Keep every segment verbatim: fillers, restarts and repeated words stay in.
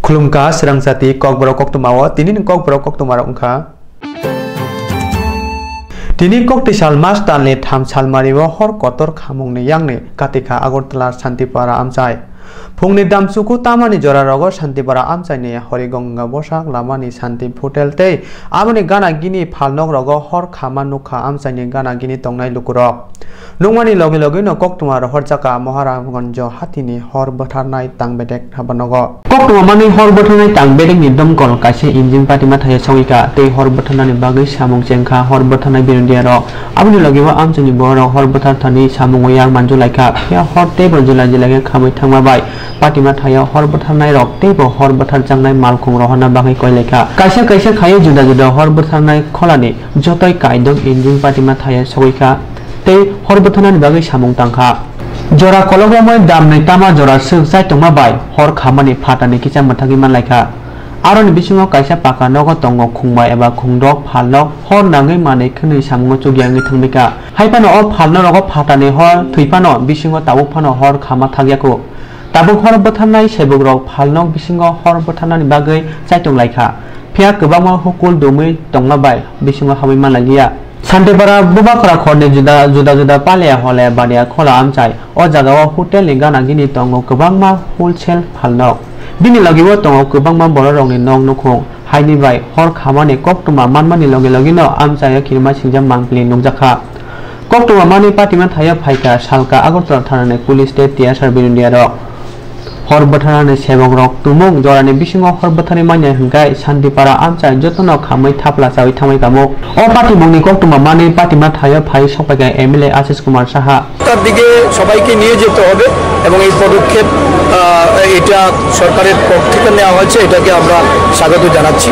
Khulumkha, swrang jati Kokborok koktwmao tinini Kokborok koktwmarok wngkha. Tini koktwi sal March talni tham salmario hor kotor khamungni yakni katikha Agartala Santipara amchai. Phungni damchuku tamani jorarogo Santipara amchaini Horigonga bwsak lamani Santi Hotel tei aboni gana gini phalnokrogo hor khama nukha amchaini gana gini tongnai lukurok. Nukmani logi logino koktwma rohorjaka Moharaganjo hatini hor bwtharnai tangbedek habanogo. Koktwma manwi hor bwtharnai tangbedekni domkol kaisa engine patima thaya sogwikha tei hor bwtharnani bagwi samung chengkha hor bwtharnai birondiyarok. Aboni logibo amchaini bororok hor bwtharthani samungo yak manjulaikha. Phiya hor teibo jila jila khe khamwi thangma bai patima thaio hor bwtharnairok teibo hor bwtharjaknai malkhung rohorna bagwi koilaikha. Kaisa kaisa khaiwi juda juda hor bwtharnai kholani jotoi kaidok engine patima thaio sogwikha tei hor bwtharnani bagwi samung tangkha. Jora kolok romwi damni tama jora swk chai tongma bai hor khamani phatani kisa mwthagwi manlaikha. Aroni bisingo kaisa paka nogo tongo khungbai eba khungdok phalnok hor nangwi manwi khwnwi samungo chukya wngwi thangbaikha. Haiphano o phalnokrogo phatani hor thwiphano bisingo tabuk phano hor khama thakyaku. Tabuk hor bwtharnai sebukrok phalnok bisingo hor bwtharnani bagwi chaitung laikha. Phiya kwbangma hukul dumwi tongma bai bisingo habwi manlailiya. Santipara Bubagra khorni juda juda juda Palia Hole Badia Khola amchai. O jagao hotelni gana gini tongo kwbangma wholesale phalnok. Bini logibo tongo kwbangma bororokni nok nukhung. Haini bai hor khamani koktwma manmani logi logino amchaio kirima singjak mangpili nukjakha. Koktwma manwi patima thaio phaikha salka Agartala thanani police tei T S R birondiyarok. Hor bwtharnani sebokrok tumung jorani bisingo hor bwtharwi manya hwnkhe Santipara amchai jotono khamwi thapla chawi thangwi kamo. O patimungni koktwma manwi patima thaio phai sokpaikha M L A Ashish Kumar Saha. তার দিকে সবাইকে নিয়ে যেতে হবে এবং এই পদক্ষেপ, আহ, এটা সরকারের পক্ষ থেকে নেওয়া হয়েছে, এটাকে আমরা স্বাগত জানাচ্ছি।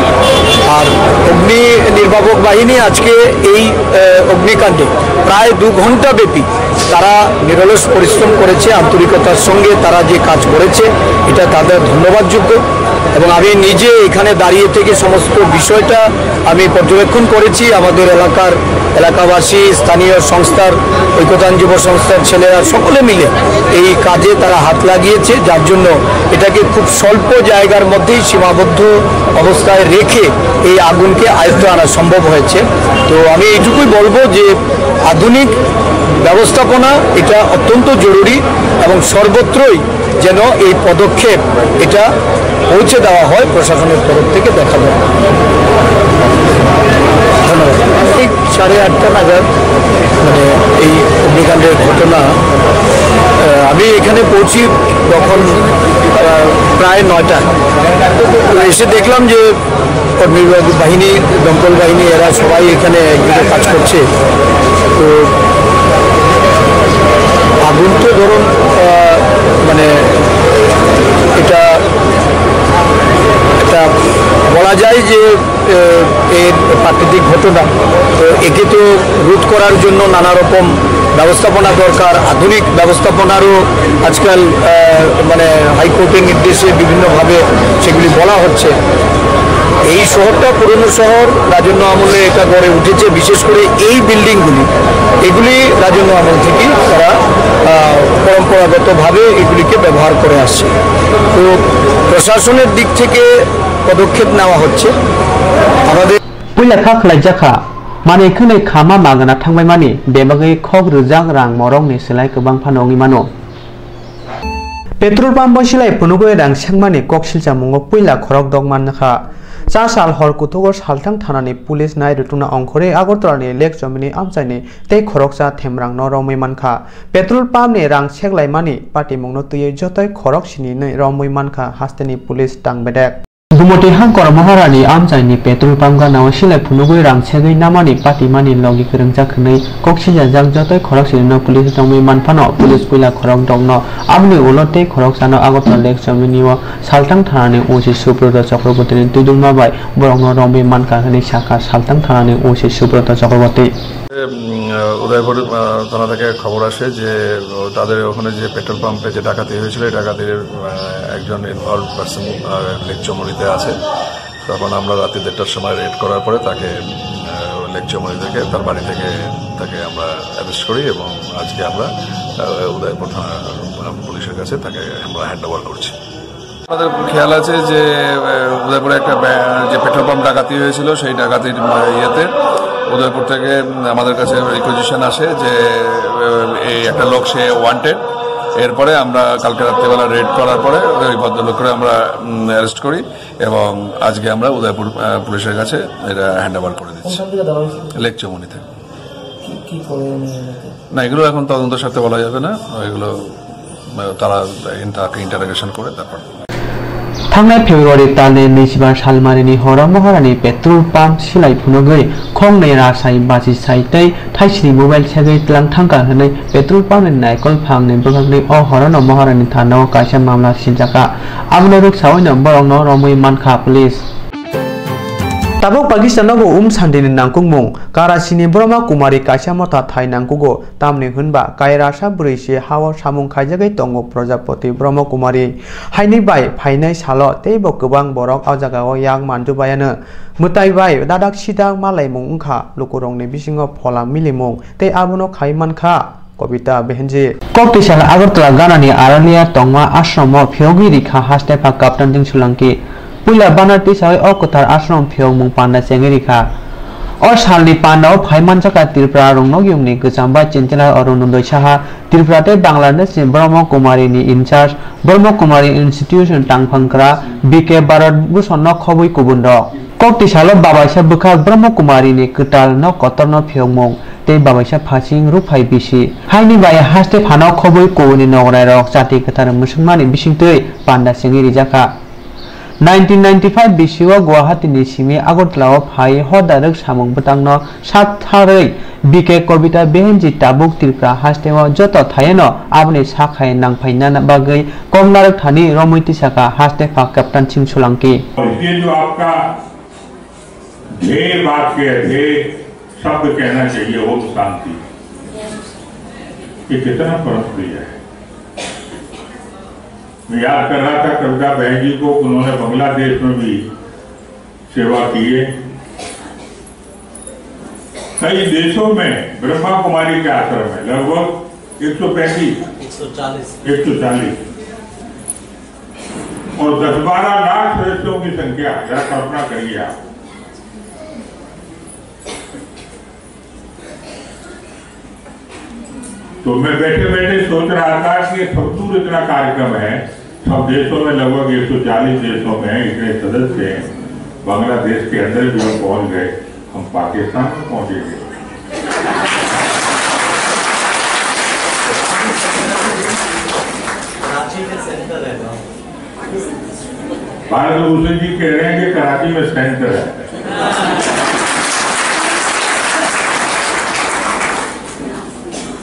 আর অগ্নি নির্বাপক বাহিনী আজকে এই, আহ, অগ্নিকাণ্ডে প্রায় দু ঘন্টা ব্যাপী তারা নিরলস পরিশ্রম করেছে, আন্তরিকতার সঙ্গে তারা যে কাজ করেছে, এটা তাদের ধন্যবাদযোগ্য। এবং আমি নিজে এখানে দাঁড়িয়ে থেকে সমস্ত বিষয়টা আমি পর্যবেক্ষণ করেছি। আমাদের এলাকার এলাকাবাসী, স্থানীয় সংস্থার, ঐক্যতান যুব সংস্থার ছেলেরা সকলে মিলে এই কাজে তারা হাত লাগিয়েছে, যার জন্য এটাকে খুব স্বল্প জায়গার মধ্যেই সীমাবদ্ধ অবস্থায় রেখে এই আগুনকে আয়ত্তে আনা সম্ভব হয়েছে। তো আমি এইটুকুই বলবো যে আধুনিক ব্যবস্থাপনা এটা অত্যন্ত জরুরি এবং সর্বত্রই যেন এই পদক্ষেপ এটা পৌঁছে দেওয়া হয় প্রশাসনের তরফ থেকে, দেখা দরকার। ধন্যবাদ। ঠিক সাড়ে আটটা নাগাদ, মানে, এই অগ্নিকাণ্ডের ঘটনা, আহ, আমি এখানে পৌঁছি তখন, আহ, প্রায় নয়টা। তো এসে দেখলাম যে অগ্নিনির্বাপক বাহিনী, দমকল বাহিনী, এরা সবাই এখানে একযোগে কাজ করছে। তো আগুন তো ধরুন, আহ, মানে, এটা একটা বলা যায় যে, আহ, এর প্রাকৃতিক ঘটনা। তো একে তো রোধ করার জন্য নানা রকম ব্যবস্থাপনা দরকার, আধুনিক ব্যবস্থাপনারও আজকাল, আহ, মানে, হাইকোর্টের নির্দেশে বিভিন্নভাবে সেগুলি বলা হচ্ছে। এই শহরটা পুরনো শহর, রাজন্য আমলে এটা গড়ে উঠেছে, বিশেষ করে এই বিল্ডিংগুলি, এগুলি রাজন্য আমল থেকেই তারা, আহ, পরম্পরাগতভাবে এগুলিকে ব্যবহার করে আসছে। তো প্রশাসনের দিক থেকে পদক্ষেপ নেওয়া হচ্ছে। আমাদের Puila kha khlaijakha, manwi khwnwi khama magwna thangbaimani, bebagwi khok rwjak rang morokni slai kwbang phano wngwi mano. Petrol pump o silai phunugwi rang sekmani kok silchamungo puila khorok dok mankha. Cha sal hor kuthugo Salthang thanani police nai rwtwkna ongkhorwi Agartala ni Lake Chomini amchaini tei khoroksa themrangno romwi mankha. Petrol pump ni rang seklaimani patimungno twiwi jotoi khorok sini romwi mankha hasteni police tang bedek. Gumoti Hangkor Maharani amchaini petrol pump ganao silai phunugwi rang segwi namani patimani logi kwrwngjak hwnwi kok siljajak jotoi khorok sinino police romwi manphano police puila khorok dokno aboni ulo tei khoroksano Agartala Lake Chomini o Salthang thanani O C Subroto Chakrabortini twidulma bai borokno romwi mankha hwnwi sakha Salthang thanani O C Subroto Chakraborti. উম, আহ, উদয়পুর, আহ, থানা থেকে খবর আসে যে, আহ, তাদের ওখানে যে পেট্রোল পাম্পে যে ডাকাতি হয়েছিল, এই ডাকাতির, আহ, একজন ইনভলভ পার্সন, আহ, লেক চমুনিতে আছে। তখন আমরা রাতে দেড়টার সময় রেড করার পরে তাকে, আহ, লেক চমুনি থেকে, তার বাড়ি থেকে তাকে আমরা অ্যারেস্ট করি এবং আজকে আমরা, আহ, উদয়পুর থানা, আহ, পুলিশের কাছে তাকে আমরা হ্যান্ড ওভার করছি। আমাদের খেয়াল আছে যে, আহ, উদয়পুরে একটা ব্যা-, যে পেট্রোল পাম্প ডাকাতি হয়েছিল, সেই ডাকাতির, আহ, ইয়েতে উদয়পুর থেকে, উম, আমাদের কাছে রিকুইজিশন আসে যে, আহ, এই একটা লোক, সে ওয়ান্টেড। এরপরে আমরা কালকে রাত্রিবেলা রেড করার পরে ওই ভদ্রলোককে আমরা, উম, অ্যারেস্ট করি এবং আজকে আমরা উদয়পুর, আহ, পুলিশের কাছে এটা হ্যান্ড ওভার করে দিচ্ছি। কোনখান থেকে ধরা হয়েছে? লেক চৌমুহনী থেকে। কি, কি করে উনি এলাকায়? না, এগুলো এখন তদন্ত স্বার্থে বলা যাবে না, এগুলো, আহ, তারা ইন্টা-, তাকে ইন্টারোগেশন করে তারপর। Thangnai February talni naichiba salmarini horo Maharani petrol pump silai phunugwi khongnwi rasai bachi sai tei thaisini mobile segwi tlang thangkha hwnwi petrol pump ni naikol phangni bwkhakni o horono Maharani thanao kaisa mamla sijakha. Abono rwksaoino borokno romwi mankha police. Tabuk Pakistan nogo um santini nangkukmung. Karachini Brahma Kumari kaisa motha thai nangkugo, tamni hwnba kairasa bwrwi se hao samung khaijagwi tongo Prajapati Brahma Kumari. Haini bai phainai salo teibo kwbang borok o jagao yak manjubaiano. Mwtai bai dadak sidak malaimung wngkha, lukurokni bisingo phola milimung tei abono khai mankha. Kobita Behenji. Kok tisa Agartala ganani Aralia tongma ashromo phiyogwi rikha haste pha Captain Ding Solanki. Puila banar tisawi o kwthar ashrom phiyokmung panda chengwi rikha. O salni pandao phai manjakha Tripura rung nokyungni kwcham bai chinchila Arunodoi Saha, Tripura tei Bangladesh ni Brahma Kumari ni in charge, Brahma Kumari Institution tangphangkra B K Bharat Bhushan no khobwi kubun rok. Kok tisalo babaisa bwkhak Brahma Kumari ni kwtal no kotor no phiyokmung. Tei babaisa phasing rukphai bisi. Haini bai haste phano khobwi kubuni nogorairok chati kwthar mwswkmani bisingtwi panda chengwi rijakha. Nineteen ninety-five bisio Guwahati ni simi Agartala o phai hoda rwk samung bwtangno satharwi B K Kobita Behenji tabuk Tripura hasteo joto thayeno aboni sakhai nangphaina bagwi kok narwk thani romwi tisakha haste pha Captain Singh Solanki. ये जो आपका ध्येय वाक्य है, शब्द कहना चाहिए, ओम शांति। ये कितना परम प्रिय है। मैं याद कर रहा था कविता बहन जी को, उन्होंने बांग्लादेश में भी सेवा की है। कई देशों में ब्रह्मा कुमारी के आश्रम है, लगभग एक सौ पैंतीस, एक सौ चालीस। एक सौ चालीस। और दस बारह लाख सदस्यों की संख्या, जरा कल्पना करिए आप। तो मैं बैठे बैठे सोच रहा था कि सब दूर इतना कार्यक्रम है, सब देशों में, लगभग एक सौ चालीस देशों में इतने सदस्य हैं, बांग्लादेश के अंदर भी हम पहुंच गए, हम पाकिस्तान में पहुंचेंगे। कराची में सेंटर है ना? भारत भूषण जी कह रहे हैं कि कराची में सेंटर है।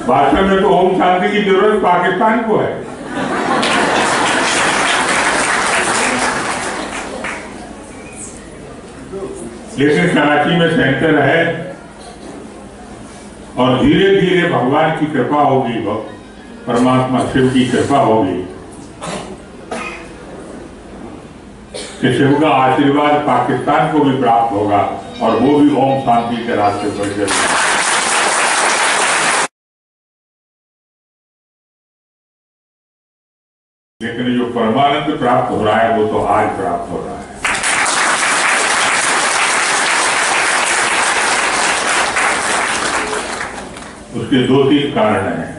वास्तव में तो ओम शांति की जरूरत पाकिस्तान को है, लेकिन कराची में सेंटर है और धीरे धीरे भगवान की कृपा होगी, भग-, परमात्मा शिव की कृपा होगी कि शिव का आशीर्वाद पाकिस्तान को भी प्राप्त होगा और वो भी ओम शांति के रास्ते पर चलेगा। लेकिन जो परमानंद प्राप्त हो रहा है, वो तो आज प्राप्त हो रहा है। उसके दो तीन कारण हैं।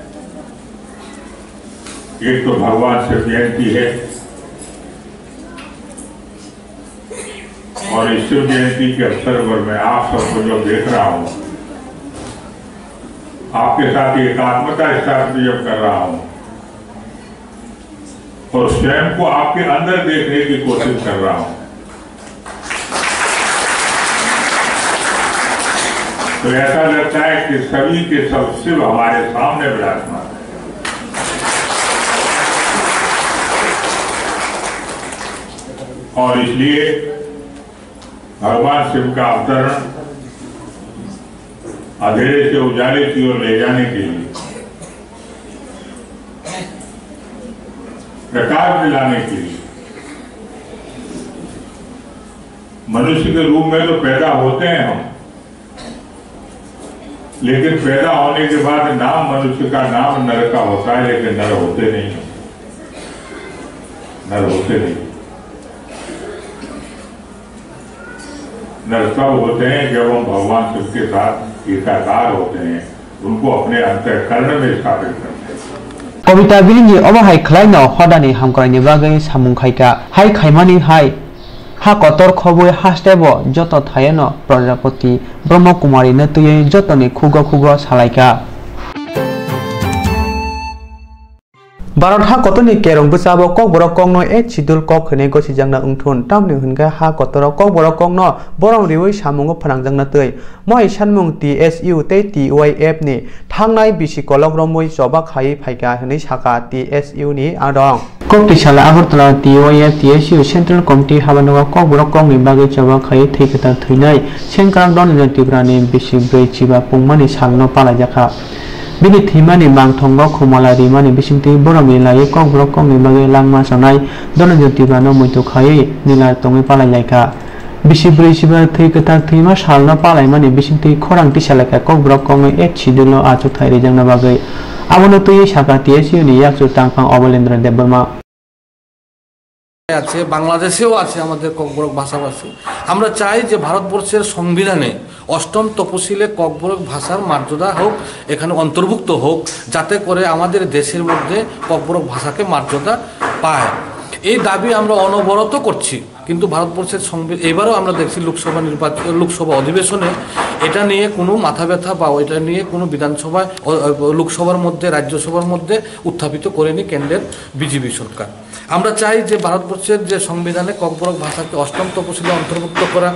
एक तो भगवान शिव जयंती है, और इस शिव जयंती के अवसर पर मैं आप सबको जो देख रहा हूँ, आपके साथ एकात्मता स्थापित जब कर रहा हूँ और स्वयं को आपके अंदर देखने की कोशिश कर रहा हूँ, तो ऐसा लगता है कि सभी के सब शिव हमारे सामने विराजमान है। और इसलिए भगवान शिव का अवतरण अंधेरे से उजाले की ओर ले जाने के लिए, प्रकाश दिलाने के लिए, मनुष्य के रूप में तो पैदा होते हैं हम, लेकिन पैदा होने के बाद नाम मनुष्य का, नाम नर का होता है, लेकिन नर होते नहीं हम, नर होते नहीं। नरसव होते हैं, जब हम भगवान शिव के साथ एकाकार होते हैं, उनको अपने अंतःकरण में स्थापित करते हैं। Kobita bini obo hai khlaino hodani hamkraini bagwi samung khaikha. Hai khaimani hai ha kotor khobwi hastebo joto thayeno Prajapati Brahma Kumari no twiwi jotoni khugo khugo salaikha. Bharat ha kotorni kerong bwsabo Kokborok kokno Eighth Schedule kok hwnwi gosijakna wngthun, tamni hwnkhe ha kotoro Kokborok kokno borom riwi samungo phnangjakna twi. Mohai sanmung T S U tei T Y F ni thangnai bisi kolok romwi choba khaiwi phaikha hwnwi sakha T S U ni adong. Kok twi sala Agartala T Y F T S U Central Committee habanogo Kokborok kokni bagwi choba khaiwi thwi kwtal thwinai Sengkrak Dhananjay Tripura ni bisi brwi chiba pungmani salno palaijakha. Bini thwimani mangthongo khumala rimani bisingtwi boromni laiwi Kokborok kokni bagwi langma chanai Dhananjay Tripurano muitu khaiwi nila tongwi palailaikha. Bisi brwi chiba thwi kwtal thwima salno palaimani bisingtwi khorang tisalaikha Kokborok kokno Eighth Schedule-o achukthai rijakna bagwi. Abono twiwi sakha T S U ni yakchu tangphang Obalendra Debbarma. আছে, বাংলাদেশেও আছে আমাদের ককবরক ভাষাভাষী। আমরা চাই যে ভারতবর্ষের সংবিধানে অষ্টম তপশিলে ককবরক ভাষার মর্যাদা হোক, এখানে অন্তর্ভুক্ত হোক, যাতে করে আমাদের দেশের মধ্যে ককবরক ভাষাকে মর্যাদা পায়। এই দাবি আমরা অনবরত করছি, কিন্তু ভারতবর্ষের সংবি-, এবারও আমরা দেখছি লোকসভা নির্বাচন, লোকসভা অধিবেশনে এটা নিয়ে কোনো মাথা ব্যথা বা এটা নিয়ে কোনো বিধানসভায়, অ, অ, লোকসভার মধ্যে, রাজ্যসভার মধ্যে উত্থাপিত করেনি কেন্দ্রের বিজেপি সরকার। আমরা চাই যে ভারতবর্ষের যে সংবিধানে ককবরক ভাষাকে অষ্টম তপশিলে অন্তর্ভুক্ত করা।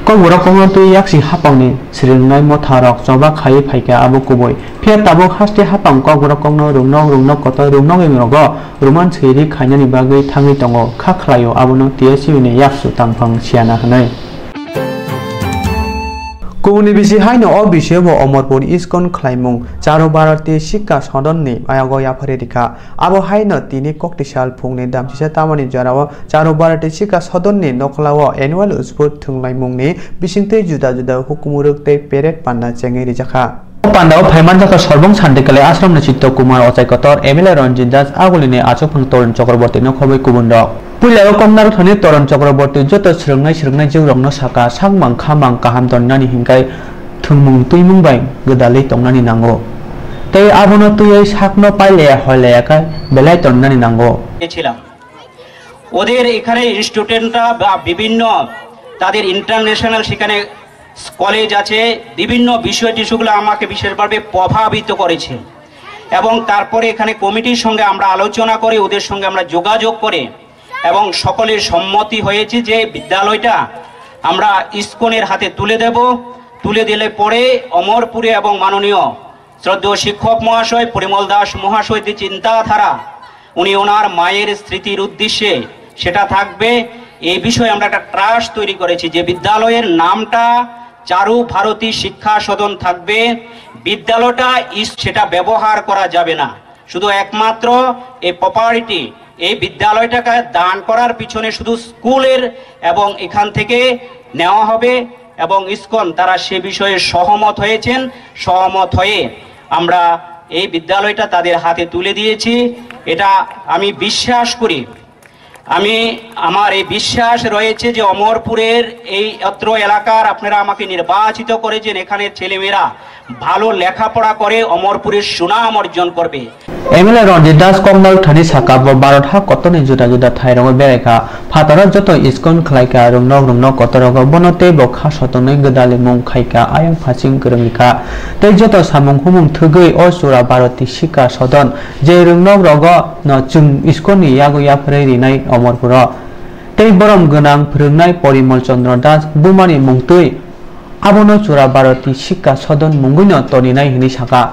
Kokborok kokno twi yaksi hapangni swrwngnai motharok choba khaiwi phaikha abo kubui. Phiya tabuk haste hapang Kokborok kokno rwngnok rwngnok kotor rwngnok wng rogo rwman swi ri khainani bagwi thangwi tongo, kha khlaio abono T S U ni yaksu tangphang siyana hwnwi. Kubuni bisi haino o bisingo bo Omorpur ISKCON khlaimung Charu Bharati Sikha Sadhan ni ayago yapharwi rikha. Abo haino tini koktisal phungni damchisa tamani jorao Charu Bharati Sikha Sadhan ni nokhlao annual uspur thwnglaimungni bisingtwi juda juda hukumurok tei parade panda chengwi rijakha. O pandao phaimanjakha Sorbong Santikali Ashram ni Chitto Kumar Ochai Kotor, M L A Ranjit Das, Agulini Achukphang Torun Chakraborty no khobwi kubun rok. Puila o koknarok thani Torun Chakraborty joto swrwngnai swrwngnai jikrokno sakha, sakmang khamang kaham tongnani hinkhai thwngmung twimung bai gwdalwi tongnani nango. Tei abono twiwi sakno pailaya hoilayakha belai tongnani nango. গেছিলাম। ওদের এখানে ইনস্টিটিউটটা বা বিভিন্ন তাদের ইন্টারন্যাশনাল সেখানে কলেজ আছে, বিভিন্ন বিষয় টিস্যুগুলো আমাকে বিশেষভাবে প্রভাবিত করেছে। এবং তারপরে এখানে কমিটির সঙ্গে আমরা আলোচনা করে, ওদের সঙ্গে আমরা যোগাযোগ করে এবং সকলের সম্মতি হয়েছে যে বিদ্যালয়টা আমরা ইস্কনের হাতে তুলে দেব। তুলে দিলে পরে অমরপুরে এবং মাননীয় শ্রদ্ধেয় শিক্ষক মহাশয় পরিমল দাস মহাশয় যে চিন্তাধারা, উনি ওনার মায়ের স্মৃতির উদ্দেশ্যে সেটা থাকবে। এই বিষয়ে আমরা একটা ট্রাস্ট তৈরি করেছি যে বিদ্যালয়ের নামটা চারু ভারতী শিক্ষা সদন থাকবে। বিদ্যালয়টা ইস-, সেটা ব্যবহার করা যাবে না, শুধু একমাত্র এই প্রপার্টি, এই বিদ্যালয়টাকে দান করার পিছনে শুধু স্কুলের এবং এখান থেকে নেওয়া হবে এবং ইস্কন তারা সে বিষয়ে সহমত হয়েছেন। সহমত হয়ে আমরা এই বিদ্যালয়টা তাদের হাতে তুলে দিয়েছি। এটা আমি বিশ্বাস করি, আমি, আমার এই বিশ্বাস রয়েছে যে অমরপুরের এই অত্র এলাকার আপনারা আমাকে নির্বাচিত করেছেন, এখানের ছেলেমেয়েরা ভালো লেখাপড়া করে অমরপুরের সুনাম অর্জন করবে। M L A Ranjit Das koknarok thani sakha, bo Bharat ha kotorni juda juda thairogo beraikha, phataro joto ISKCON khlaikha, rwngnok rwngnok kotorogo bono teibo kha sotoknwi gwdalwi mung khaikha, ayang phasing kwrwngwi kha. Tei joto samung humung thwgwi o Chura Bharati Sikha Sadhan je rwngnok rogo no chwng ISKCON ni yago yapharwi rinai Omorpuro. Tei borom gwnang phwrwngnai Porimol Chandra Das bumani mungtwi abono Chura Bharati Sikha Sadhan mungwino toninai hwnwi sakha.